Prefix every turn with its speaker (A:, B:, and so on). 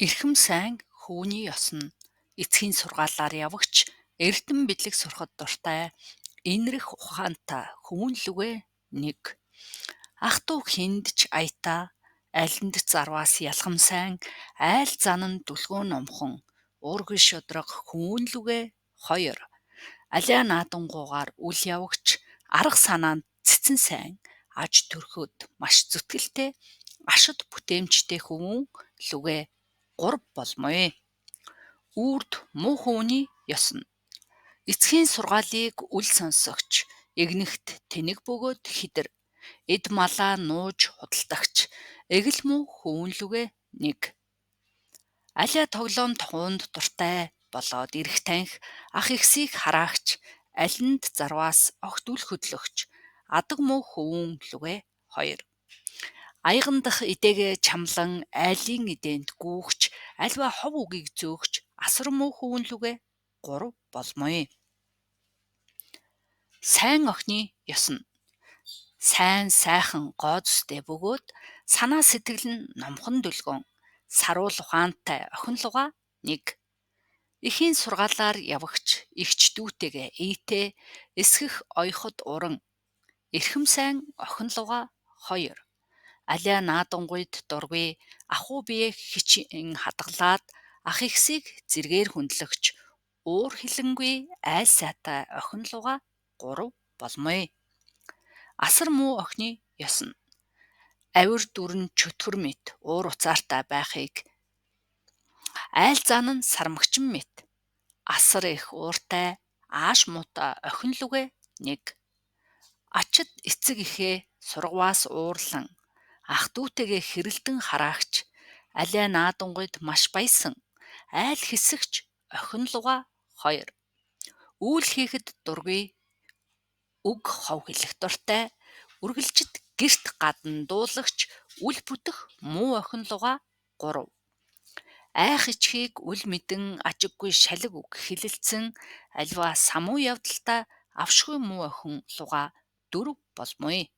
A: Эрхэм сайн хөвөний ёс нь эцгийн сургаалаар явагч, эрдэм бидлэг сурахад дуртай, энэрэх ухаантай хөвүүн лүгээ 1. Ах дүү хэнд ч аятай, алинд ч зарваас ялгам сайн, айл зан нь дүлгөөн номхон, уургүй шударга хөвүүн лүгээ 2. Алиа наадангуйгаар үл явагч, арга санаанд цэцэн сайн, аж төрхөд маш зүтгэлтэй, ашид бүтээмжтэй хөвүүн лүгээ 3 болмоё. Үрд муу хөвөний ёс нь эцгийн сургаалыг үл сонсогч, эгнэгт тэнэг бөгөөд хидэр, эд малаа нууж худалдагч, эгэл муу хөвүүн лүгээ 1. Алиа тоглоом тохуунд дуртай болоод эрх танхи, ах эгсийг хараагч, алинд зарваас огт үл хөдлөгч, адаг муу хөвүүн лүгээ 2. Аяган дахь эдээгээ чамлан айлын эдээнд гүйгч, аливаа хов үгийг зөөгч, асар муу хөвүүн лүгээ 3 болмоё. Сайн охины ёс нь сайн сайхан гоо зүстэй бөгөөд санаа сэтгэл нь номхон дүлгөөн, саруул ухаантай охин лугаа 1. Эхийн сургаалаар явагч, эгч дүүтэйгээ ээтэй, эсгэх оёход уран, эрхэм сайн охин лугаа 2. Алиа наадангуйд дургүй, ахуй биеэ хичээн хадгалаад ах эгсийг зэргээр хүндлэгч, уур хилэнгүй айл сайтай охин лугаа 3 болмоё. Асар муу охины ёс нь авир дүрэн чөтгөр мэт уур уцаартай байхыг айл зан нь сармагчин мэт асар их ууртай ааш муутай охин лүгээ 1. Ачид эцэг эхээ сургаваас уурлан ах дүүтэйгээ хэрэлдэн хараагч, алиа наадангуйд маш баясан, айл хэсэгч охин лугаа 2. Үйл хийхэд дургүй, үг хов хэлэх дуртай, үргэлжид гэрт гадна дуулагч, үл бүтэх муу охин лугаа 3. Айх ичхийг үл мэдэн ажиггүй шалиг үг хэлэлцэн аливаа самуу явдалдаа авшгүй муу охин лугаа 4 болмоё.